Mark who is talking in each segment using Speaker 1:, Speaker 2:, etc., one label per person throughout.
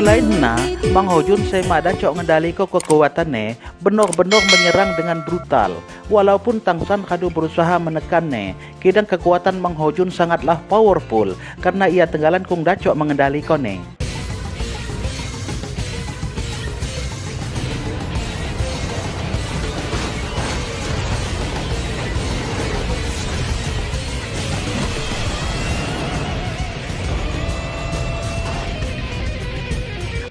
Speaker 1: Selain na, Mang Hojun sema dacok ngendaliko kekuatannya, benar-benar menyerang dengan brutal. Walaupun Tang San kadu berusaha menekannya, kidang kekuatan Mang Hojun sangatlah powerful karena ia tenggalan kung dacok mengendalikone.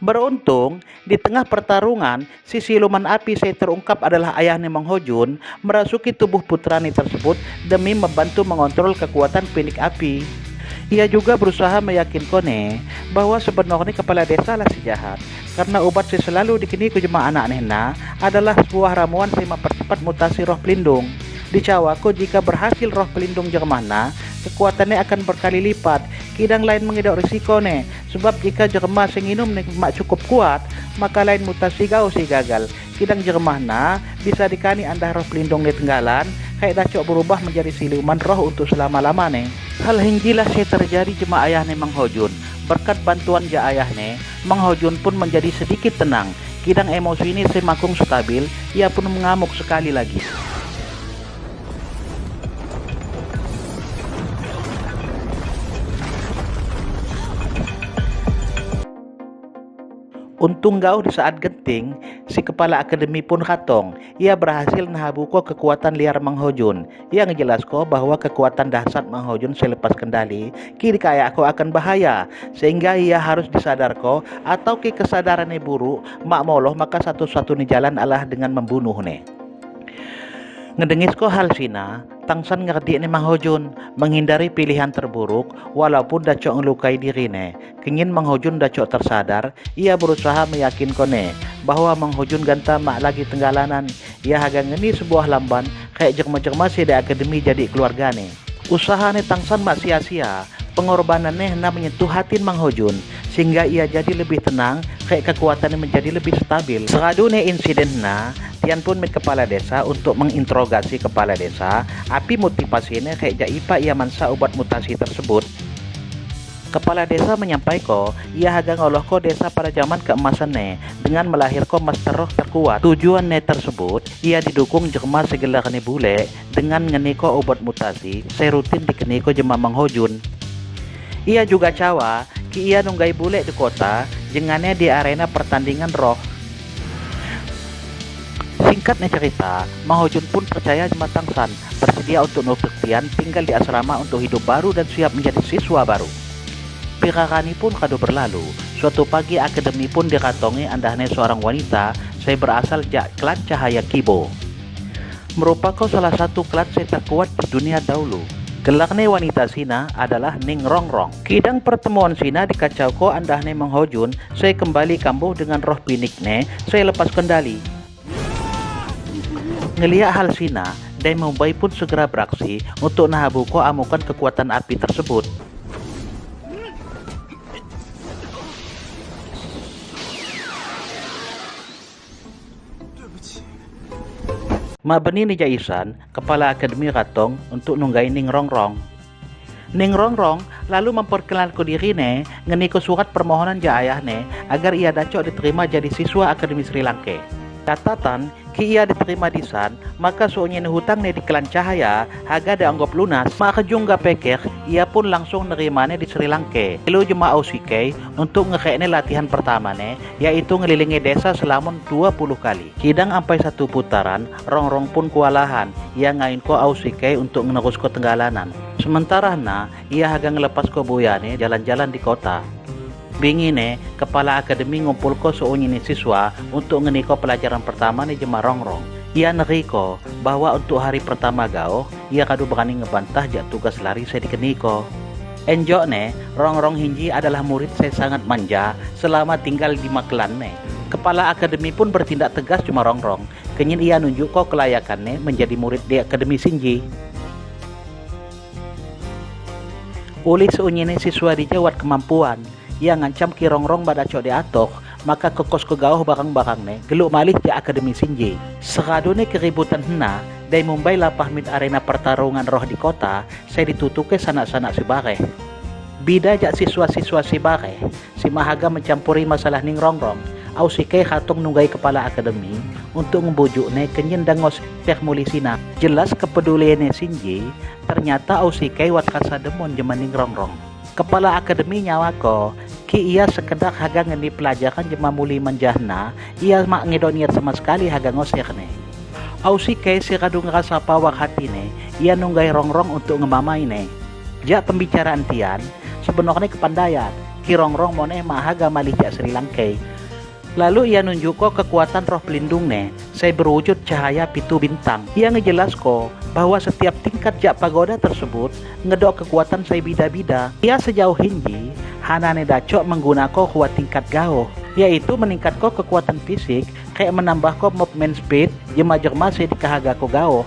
Speaker 1: Beruntung, di tengah pertarungan, si siluman api saya terungkap adalah ayahnya Mang Hojun merasuki tubuh putrani tersebut demi membantu mengontrol kekuatan pinik api. Ia juga berusaha meyakinkan bahwa sebenarnya kepala desa lah si jahat, karena obat si selalu dikini ku jemaah anak nehna adalah sebuah ramuan si mempercepat mutasi roh pelindung. Dicawaku jika berhasil roh pelindung jermana, kekuatannya akan berkali lipat. Kidang lain mengidok risiko ne, sebab jika jerma sing minum ne mak cukup kuat, maka lain mutasi gau si gagal. Kidang jermana bisa dikani anda roh pelindung ne tenggalan, kayak dacok berubah menjadi siluman roh untuk selama-lama ne. Hal hinggilah saya terjadi jema ayah ne Mang Hojun. Berkat bantuan ja ayah ne, Mang Hojun pun menjadi sedikit tenang. Kidang emosi ini semakung stabil, ia pun mengamuk sekali lagi. Untung gauh di saat genting, si kepala akademi pun katong. Ia berhasil nahabuko kekuatan liar Mang Hojun. Ia ngejelasko bahwa kekuatan dahsyat Mang Hojun selepas kendali, kini kayak aku akan bahaya, sehingga ia harus disadarko atau ki kesadarannya buruk, mak moloh maka satu-satunya jalan adalah dengan membunuh ne. Ngedengisko hal sina, Tang San ngerti ni Mang Hojun menghindari pilihan terburuk walaupun dacok ngelukai dirine. Kingin Mang Hojun dacok tersadar, ia berusaha meyakinkone bahwa Mang Hojun ganta mak lagi tenggalanan. Ia haga ngeni sebuah lamban kayak jerma-jerma si di akademi jadi keluargane. Usahane Tang San mak sia-sia, pengorbanannya hena menyentuh hati Mang Hojun sehingga ia jadi lebih tenang, kayak kekuatannya menjadi lebih stabil. Seradune insiden na, Tian pun mit kepala desa untuk menginterogasi kepala desa, api motivasinya kayak jaipa ia mansa obat mutasi tersebut. Kepala desa menyampaikan ia haga ngolohko desa pada zaman keemasannya dengan melahirko master roh terkuat. Tujuannya tersebut ia didukung jerma segelarnya bule dengan ngeniko obat mutasi serutin dikeniko jema Mang Hojun. Ia juga cawa ki ia nunggai bule di kota jengannya di arena pertandingan roh. Singkatnya cerita, Mang Hojun pun percaya sama Tang San, bersedia untuk nukir Tian tinggal di asrama untuk hidup baru dan siap menjadi siswa baru. Pirarani pun kado berlalu. Suatu pagi akademi pun diratongi andahnya seorang wanita, saya berasal jak klan Cahaya Kibo. Merupakan salah satu klan saya terkuat di dunia dahulu. Gelarnya wanita Sina adalah Ning Rongrong. Kidang pertemuan Sina dikacau ko andahnya Mang Hojun, saya kembali kambuh dengan roh pinikne, saya lepas kendali. Ngelihat hal Sina, Dai Mumbai pun segera beraksi untuk nahabuko amukan kekuatan api tersebut. Mabeni ni Jaisan, kepala akademi Ratong untuk nunggai Ning Rongrong. Ning Rongrong lalu memperkenalkan dirine ngeniko surat permohonan ja ayahne agar ia dacok diterima jadi siswa akademi Sri Lanka. Catatan, ki ia diterima di san, maka suonyen hutang ne di klan Cahaya haga dianggap lunas. Maka jungga peker, ia pun langsung nerimane di Sri Lanka. Lalu jema OCK untuk ngekekne latihan pertama ne, yaitu ngelilingi desa selama 20 kali. Kidang ampai satu putaran, Rongrong pun kewalahan. Ia ngain ko OCK untuk menerus ko tenggalanan. Sementara na, ia haga ngelepas ko buyane jalan-jalan di kota. Bingine, kepala akademi ngumpul ko seonyini siswa untuk ngeniko pelajaran pertama nih jema Rongrong. Ia neriko bahwa untuk hari pertama gao, ia kadu berani ngebantah jak tugas lari saya dikeniko. Enjok ne, Rongrong Hinji adalah murid saya sangat manja selama tinggal di Makelan ne. Kepala akademi pun bertindak tegas cuma Rongrong. Kenyin ia nunjuk ko kelayakannya menjadi murid di akademi Shinji. Oleh seonyini siswa dijawat kemampuan, ia ngancam ki Rongrong pada cok diatok, maka kekos kegauh barang-barang ne geluk malih di akademi Shinji. Seradune keributan hena, dari Mumbai lapah mid arena pertarungan roh di kota, saya ditutuke sanak-sanak sebareh. Bida jak siswa-siswa si bareh, si mahaga mencampuri masalah Ning Rongrong, au si kai khatung nunggai kepala akademi untuk ngebujuk ne kenyen dan ngoseh muli sina. Jelas kepeduliannya Sinji, ternyata au si kai wat rasa demon jema Ning Rongrong. Kepala akademi nyawako, ki ia sekedar haga ngeni pelajaran jema muli menjahna, ia mak ngedok niat sama sekali haga ngoseh ne. Au si kai si radu ngerasa pawak hati ne, ia nunggai Rongrong untuk ngemamai ne. Jak pembicaraan tian, sebenarnya kepandaian, ki Rongrong moneh mahaga malih jak Sri Lanka. Lalu ia nunjuk ko kekuatan roh pelindung ne, saya berwujud cahaya pitu bintang. Ia ngejelas ko bahwa setiap tingkat jak pagoda tersebut ngedok kekuatan saya bida-bida. Ia sejauh hinji, hanane dacok menggunakan kuat tingkat gauh, yaitu meningkat ko kekuatan fisik, kayak menambah ko movement speed, jema-jema saya dikahaga ko gauh.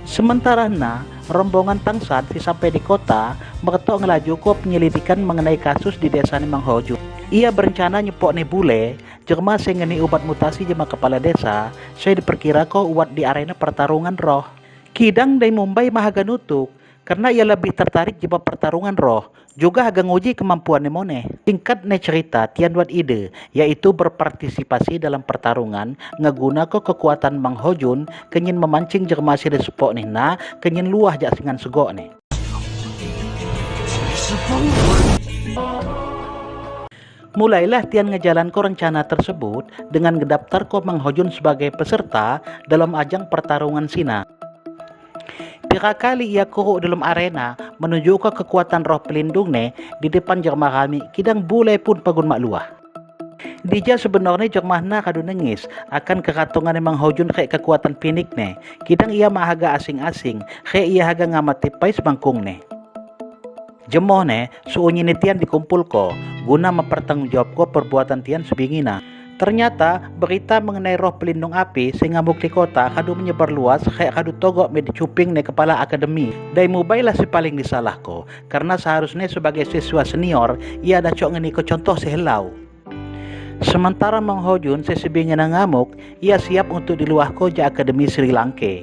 Speaker 1: Sementara na, rombongan Tangsan si sampai di kota, mereka ngelaju ko penyelidikan mengenai kasus di desa Mang Hoju. Ia berencana nyepok ne bule, jerma saya ngeni obat mutasi jema kepala desa, saya diperkira ko uat di arena pertarungan roh. Kidang dari Mumbai mahaga nutuk, karena ia lebih tertarik jema pertarungan roh, juga haga nguji kemampuan moneh. Tingkat ne cerita tian buat ide, yaitu berpartisipasi dalam pertarungan, ngeguna ko kekuatan Mang Hojun, kenyin memancing jerma si sepok nih na, kenyin luah jak singan segok nih. Mulailah Tian ngejalan ko rencana tersebut dengan ngedaftar ko Mang Hojun sebagai peserta dalam ajang pertarungan Sina. Pira kali ia kuruk dalam arena menunjukkan kekuatan roh pelindung ne di depan jerma rami kidang bule pun pagun makluah. Dija sebenarnya jermahna kadu nengis akan keratongan Mang Hojun kayak kekuatan pinik ne. Kidang ia mahaga asing-asing kayak ia haga ngamati pais bangkung ne. Jemoh ne suunyi tian dikumpul ko guna mempertanggungjawab ko perbuatan tian sebingina. Ternyata berita mengenai roh pelindung api sehingga ngamuk di kota kadu menyebar luas kayak kadu togok med cuping ne kepala akademi. Dai Mumbai lah si paling disalah ko karena seharusnya sebagai siswa senior ia ada cok ngeni ko contoh sehelau. Sementara Mang Hojun sesebingina ngamuk, ia siap untuk diluah ko ja akademi Sri Lanka.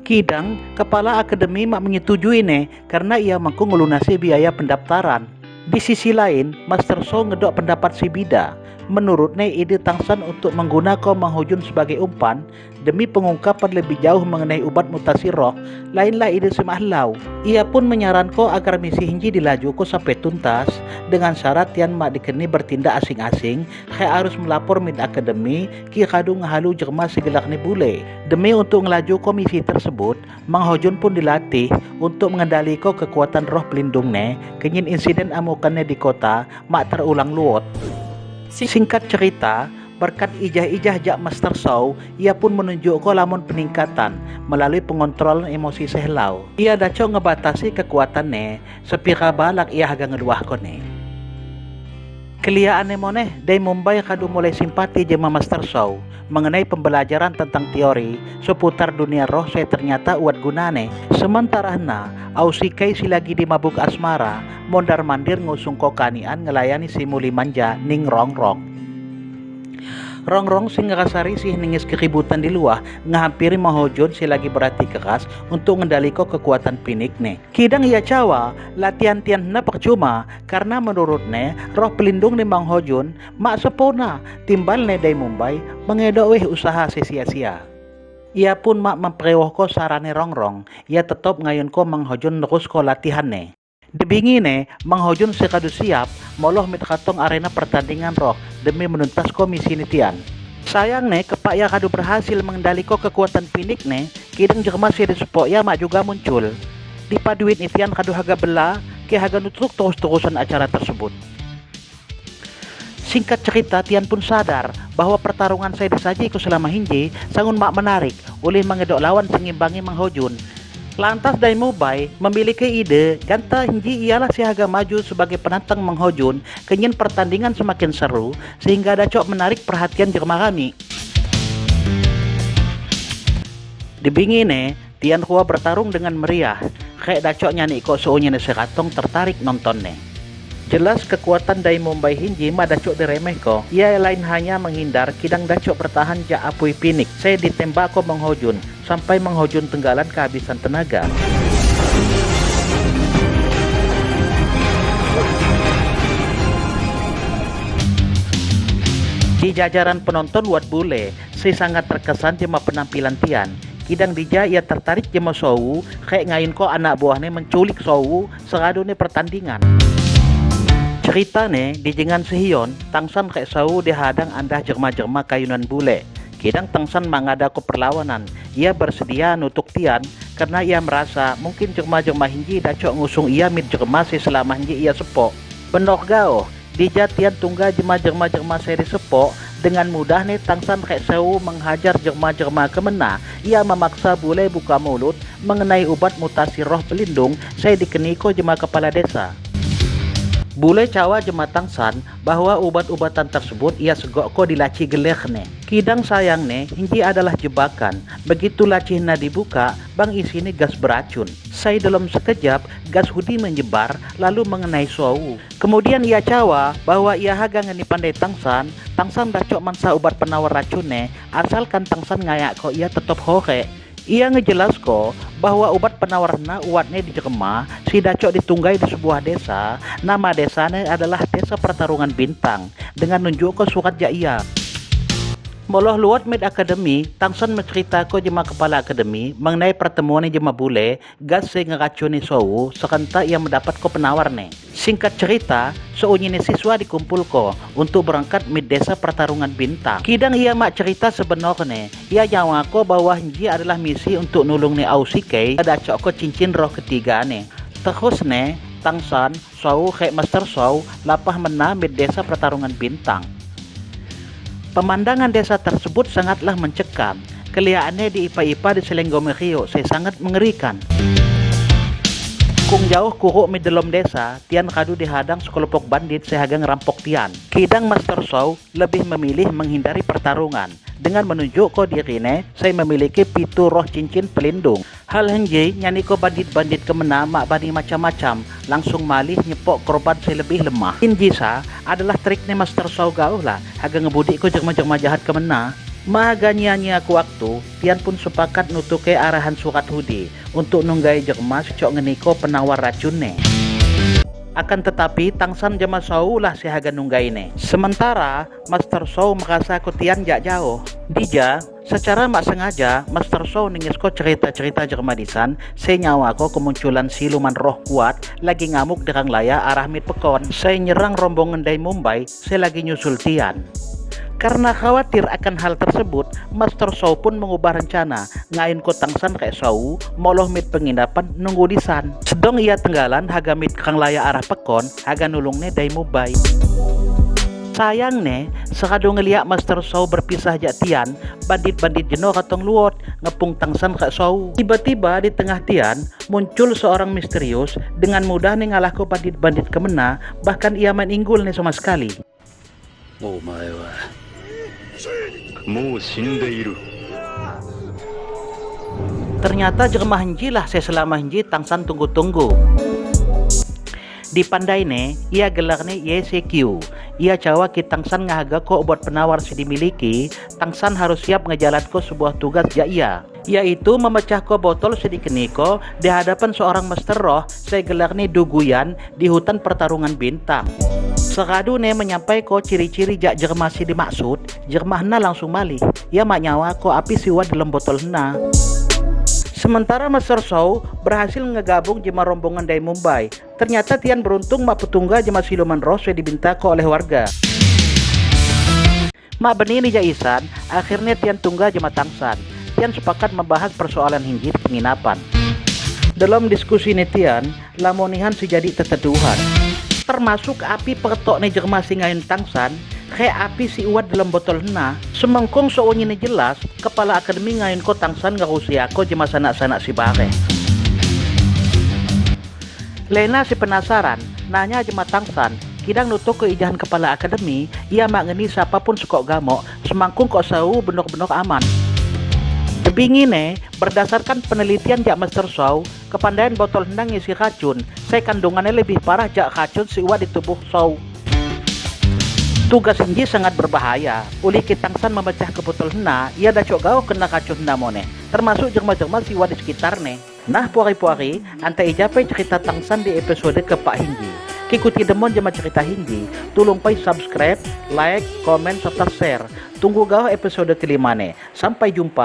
Speaker 1: Kidang kepala akademi mak menyetujui ne karena ia mampu ngelunasi biaya pendaftaran. Di sisi lain, Master So ngedok pendapat si Bida. Menurutnya ide Tangsan untuk menggunakan Mang Hojun sebagai umpan demi pengungkapan lebih jauh mengenai obat mutasi roh, lainlah ide semahlau. Ia pun menyarankan agar misi hinji dilaju ko sampai tuntas dengan syarat tian mak dikeni bertindak asing-asing, kayak harus melapor mid akademi ki kadu ngahalu jerma segelak ni bule. Demi untuk ngelaju ko misi tersebut, Mang Hojun pun dilatih untuk mengendalikan kekuatan roh pelindung ne, kenyin insiden amukannya di kota mak terulang luot. Singkat cerita, berkat ijah-ijah jak Master Saw, ia pun menunjukkan lamun peningkatan melalui pengontrolan emosi sehelau. Ia dacok ngebatasi kekuatannya, sepira balak ia haga ngeluah kone. Keliaan moneh, dari Mumbai kadu mulai simpati jema Master Saw mengenai pembelajaran tentang teori seputar dunia roh saya ternyata uat gunane. Sementara na, Ausikai si lagi di mabuk asmara, mondar mandir ngusung kokanian ngelayani si muli manja ning rongrong. Rongrong sing ngerasa risih ningis keributan di luar ngehampiri Mahojun si lagi berhati keras untuk ngendaliko kekuatan pinik ne. Kidang ia cawa latihan tian na percuma karena menurut ne roh pelindung ni Mang Hojun mak sepona timbal ne dari Mumbai mengedok weh usaha sia-sia. Ia pun mak memperewah ko sarane rongrong, ia tetap ngayun ko Mang Hojun nerus ko latihan ne. Dibingine, Mang Hojun sekadu siap moloh mit katong arena pertandingan roh demi menuntas komisi nitian. Sayang ne, kepak ya kadu berhasil mengendaliko kekuatan pinik ne, kidang jerma si sepok ya mak juga muncul. Di paduit nitian kadu haga bela, ke haga nutruk terus-terusan acara tersebut. Singkat cerita, Tian pun sadar bahwa pertarungan saya disaji ku selama hinji sangun mak menarik oleh mengedok lawan sengimbangi Mang Hojun. Lantas Dai Mubai memiliki ide ganta hinji ialah si haga maju sebagai penantang Mang Hojun, kenyin pertandingan semakin seru sehingga dacok menarik perhatian jerma kami. Di bingine, Tian Hua bertarung dengan meriah, kayak dacok nyanyi kok seunya seratong tertarik nontonnya. Jelas kekuatan Dai Mumbai hinji mah dacok diremeh ko. Ia lain hanya menghindar, kidang dacok bertahan jak apui pinik. Saya ditembak ko Mang Hojun, sampai Mang Hojun tenggalan kehabisan tenaga. Di jajaran penonton wat bule, si sangat terkesan jema penampilan Tian. Kidang dija ia tertarik jema Sowu, kayak ngain ko anak buahnya menculik Sowu seradune pertandingan. Ceritane di jengan Sehion, Tangsan kayak Sowu dihadang andah jerma-jerma kayunan bule. Kidang Tangsan mengadaku perlawanan. Ia bersedia nutuk Tian karena ia merasa mungkin jerma-jerma hinji dacok ngusung ia mid jerma si selama hinji ia sepok. Benok gao, dija Tian tungga jerma-jerma-jerma seri sepok. Dengan mudah nih Tangsan kayak Sewu menghajar jerma-jerma kemena. Ia memaksa bule buka mulut mengenai obat mutasi roh pelindung saya dikeniko jema kepala desa. Bule cawa jema Tangsan bahwa obat-obatan tersebut ia segok ko di laci geler ne. Kidang sayang ne, hinji adalah jebakan. Begitu lacihna dibuka, bang isini gas beracun. Saya dalam sekejap, gas hudi menyebar lalu mengenai Sowu. Kemudian ia cawa bahwa ia haga ngeni pandai Tangsan, Tangsan dacok mansa obat penawar racun ne, asalkan Tangsan ngayak ko ia tetap hore. Ia ngejelas ko bahwa obat penawarna uatnya di Jerma, si dacok ditunggai di sebuah desa. Nama desanya adalah Desa Pertarungan Bintang, dengan nunjuk ko surat ja ia. Moloh luat mid akademi, Tangsan mencerita ko jema kepala akademi mengenai pertemuan jema bule, gas se ngeracuni Sowu, serentak ia mendapat ko penawar ne. Singkat cerita, seunyine siswa dikumpul ko untuk berangkat mid Desa Pertarungan Bintang. Kidang ia mak cerita sebenarnya, ia nyawa ko bahwa hinji adalah misi untuk nulung ne Ausikei, ada cok ko cincin roh ketiga ne. Terus ne, Tangsan, Sowu, kayak Master Sow, lapah mena mid Desa Pertarungan Bintang. Pemandangan desa tersebut sangatlah mencekam. Kelihaannya di ipa-ipa di Selenggomerio, saya sangat mengerikan. Kung jauh kuruk mi dalam desa, Tian kadu dihadang sekelompok bandit sehaga ngerampok Tian. Kidang Master Sow lebih memilih menghindari pertarungan. Dengan menunjuk ko dirine, saya memiliki pitu roh cincin pelindung. Hal henji nyaniko bandit-bandit kemena mak bani macam-macam, langsung malih nyepok korban saya lebih lemah. Injisa adalah triknya Master Sow gauh lah, haga ngebudik ko jerma-jerma jahat kemena. Maga nyia-nyia ku waktu, Tian pun sepakat nutuke arahan surat hudi untuk nunggai jerma secok ngeniko penawar racunne. Akan tetapi Tangsan jema Sow lah si haga nunggai ne. Sementara Master Sow merasa ko Tian jak jauh. Dija secara mak sengaja Master Sow ningesko cerita-cerita jerma disan, senyawa ko kemunculan siluman roh kuat lagi ngamuk derang laya arah mid pekon. Saya nyerang rombongan dari Mumbai, saya lagi nyusul Tian. Karena khawatir akan hal tersebut, Master Sow pun mengubah rencana. Ngain ko Tangsan kayak Sow, moloh mid penginapan nunggu di san. Sedong ia tenggalan haga mid kang laya arah pekon, haga nulungne dai Mumbai. Sayang ne, sekado ngeliak Master Sow berpisah jak Tian, bandit-bandit jeno katong luot, ngepung Tangsan kak Sow. Tiba-tiba di tengah Tian, muncul seorang misterius dengan mudah nih ngalah ko bandit-bandit kemena, bahkan ia main inggul nih sama sekali.
Speaker 2: Omae wa mou shindeiru.
Speaker 1: Ternyata jermah henji lah saya selama henji Tangsan tunggu-tunggu. Di pandai ne, ia gelarnya YCQ. Ia cawa ki Tangsan ngahaga ko obat penawar si dimiliki, Tangsan harus siap ngejalan ko sebuah tugas ja ia, yaitu memecah ko botol si dikeniko di hadapan seorang master roh saya gelarnya Duguyan di hutan pertarungan bintang. Seradu ne menyampai ko ciri-ciri jak jermah si dimaksud, jermahna langsung malih. Ia mak nyawa ko api siwa dalam botol na. Sementara Master Sow berhasil ngegabung jema rombongan dari Mumbai. Ternyata Tian beruntung mak petungga jema siluman roh sudah dibinta ko oleh warga. Mak beni ni jaisan, akhirnya Tian tungga jema Tangsan. Tian sepakat membahas persoalan hinji penginapan. Dalam diskusi ni Tian, lamonihan sejadi teteduhan. Termasuk api pertok ni jerma singain Tangsan, kayak api si uat dalam botol na. Semengkong soonyi ni jelas, kepala akademi ngain ko Tangsan ngarusi ako jema sanak-sanak si bare. Lena si penasaran, nanya jema Tangsan, kidang nutuk keijahan kepala akademi, ia mak ngeni siapapun sekok gamok, semangkung kok sau benok-benok aman. Debingine, berdasarkan penelitian jak Master Sow, kepandaian botol hendang ngisi racun, saya kandungannya lebih parah jak racun si uat di tubuh Sow. Tugas inji sangat berbahaya. Uli Kitangsan memecah ke botol hena, ia dacok gau kena racun hena mone, termasuk jerma-jerma si uat di sekitar ne. Nah puari-puari, antai ijapai cerita tangsan di episode kepak hinji. Kikuti demon jema cerita hinji, tulung pai subscribe, like, komen, serta share. Tunggu gau episode kelima nih. Sampai jumpa.